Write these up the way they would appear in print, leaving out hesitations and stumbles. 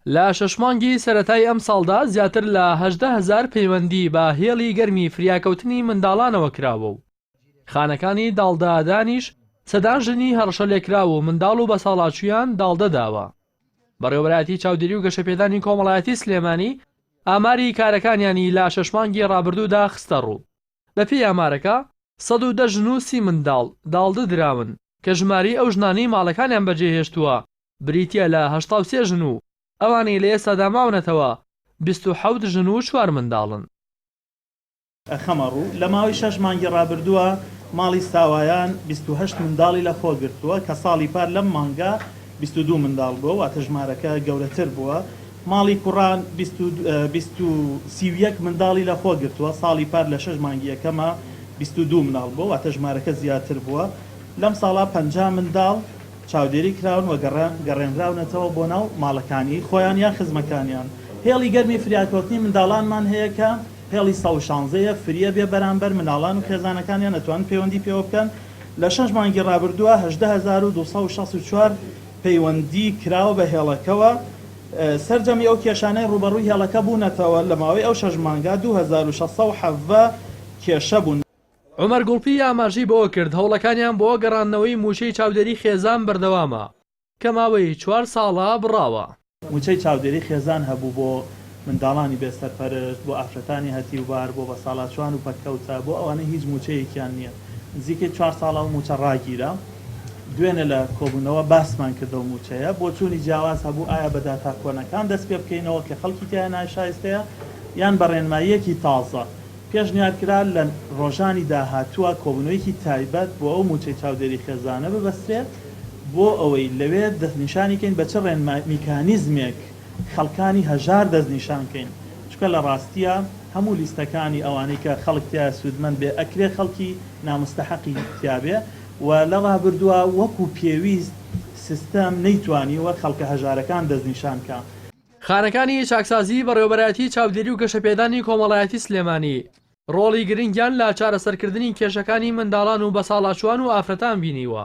لە شەش مانگی سەرەتای ئەمساڵدا زیاتر لە 18 هەزار پەیوەندی بە هێڵی گەرمی فریاکەوتنی منداڵانەوە کراوە و خانەکانی داڵدەدانیش سەدان ژنی هەڕەشەلێکراو و منداڵ و بەساڵاچوویان داڵدە داوە. بەڕێوەبەرایەتی چاودێری و گەشەپێدانی کۆمەڵایەتی سلێمانی ئاماری کارەکانیانی لە شەش مانگی ڕابردوودا خستەڕوو. بەپێی ئامارەکە، 110 ژن و سی منداڵ داڵدە دراون، کە ژمارەی ئەو ژنانەی ماڵەکانیان بەجێهێشتووە بریتییە لە 83 ژن و ئەوانەی لە ئێستادا ماونەتەوە 27 ژن و چوار منداڵن. ئەخەمە ڕوو، لە ماوەی شەش مانگی ڕابردووە ماڵی ساوایان 28 منداڵی لە خۆ گرتووە کە ساڵی پار لەم مانگە 22 منداڵ بووە واتە ژمارەکە گەورەتر بووە، ماڵی کوڕان 31 منداڵی لە خۆ گرتووە ساڵی پار لە شەش مانگی یەکەما 22 مناڵ بووە واتە ژمارەکە زیاتر بووە، لەم ساڵا 50 منداڵ چاودێری کراون و گەڕێنراونەتەوە بۆ ناو ماڵەکانی خۆیان یان خزمەکانیان. هێڵی گەرمی فریاکەوتنی منداڵانمان هەیە کە هێڵی 116 یە، فریە بێ بەرامبەر، منداڵان و خێزانەکانیان ئەتوانن پەیوەندی پێوە بکەن، لە شەش مانگی ڕابردووە 18,264 پەیوەندی کراوە بە هێڵەکەوە، سەرجەمی ئەو کێشانەی ڕووبەڕووی هێڵەکە بوونەتەوە لە ماوەی ئەو شەش مانگە 2617 کێشە بوون. عومەر گوڵپی ئاماژەی بەوە کرد، هەوڵەکانیان بۆ گەڕاندنەوەی مووچەی چاودێری خێزان بەردەوامە، کە ماوەی چوار ساڵە بڕاوە. مووچەی چاودێری خێزان هەبوو بۆ منداڵانی بێ سەرپەرشت، بۆ ئافرەتانی هەتیوبار، بۆ بەساڵاچوان و پەککەوتە، بۆ ئەوانەی هیچ مووچەیەکیان نییە. نزیکەی چوار ساڵە ئەو مووچە ڕاگیرا. دوێنێ لە کۆبوونەوە باسمان کرد ئەو مووچەیە. بۆچوونی جیاواز هەبوو ئایا بە داتا کۆنەکان دەست پێ بکەینەوە کە خەڵکی تیایا ناشایستەیە یان بە ڕێنماییەکی تازە. پێشنیار کرا لە ڕۆژانی داهاتووە کۆبوونەوەیەکی تایبەت بۆ ئەو مووچەی چاودێری خێزانە ببەسترێت بۆ ئەوەی لەوێ دەستنیشانی کەین بە چ ڕێنما میکانیزمێک خەڵکانی هەژار دەستنیشان کەین چونکە لە ڕاستیا هەموو لیستەکانی ئەوانەی کە خەڵک تیایا سوودمەند بێ ئەکرێ خەڵکی ناموستەحەقی تیابێ و لە ڕابردووە وەکو پێویست سیستەم نەیتوانیوە خەڵکە هەژارەکان دەستنیشان کا. خانەکانی چاکسازیی بەڕێوەبەرایەتی چاودێری و گەشەپێدانی کۆمەڵایەتی سلێمانی ڕۆڵی گرنگیان لە چارەسەرکردنی کێشەکانی منداڵان و بەساڵاچووان و ئافرەتان بینیوە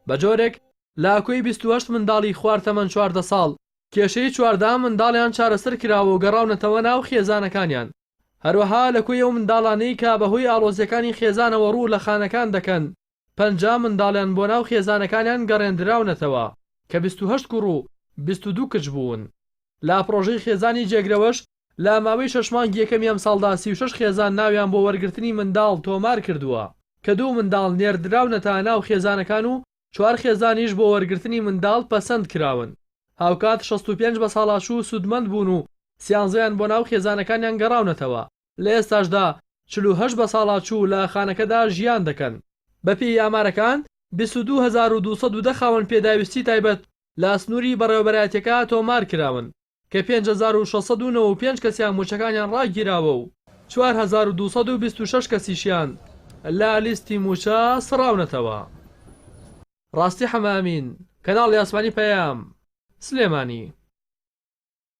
بە جۆرێک لە کۆی 28 منداڵی خوار تەمەن 14 ساڵ کێشەی 14 منداڵیان چارەسەر کراوە و گەڕاونەتەوە ناو خێزانەکانیان هەروەها لە کۆی ئەو منداڵانەی کە بەهۆی ئاڵۆزییەکانی خێزانەوە ڕوو لە خانەکان دەکەن 50 منداڵیان بۆ ناو خێزانەکانیان گەڕێندراونەتەوە کە 28 کوڕ و 22 کچ بوون. لە پڕۆژەی خێزانی جێگرەوەش لە ماوەی شەش مانگی یەکەمی ئەمساڵدا 36 خێزان ناویان بۆ وەرگرتنی منداڵ تۆمار کردووە کە دوو منداڵ نێردراونەتە ناو خێزانەکان و چوار خێزانیش بۆ وەرگرتنی منداڵ پەسەند کراون. هاوکات 65 بەساڵاچوو سوودمەند بوون و سیانزەیان بۆ ناو خێزانەکانیان گەڕاونەتەوە. لە ئێستاشدا 48 بەساڵاچوو لە خانەکەدا ژیان دەکەن. بەپێی ئامارەکان، 22210 خاوەن پێداویستی تایبەت لە سنووری بەڕێوەبەرایەتیەکە تۆمار کراون، کە 5695 کەسیان مووچەکانیان ڕاگیراوە و 4226 کەسیشیان لە لیستی مووچە سڕاونەتەوە. ڕاستی حەمەئەمین، کەناڵی ئاسمانی پەیام، سلێمانی.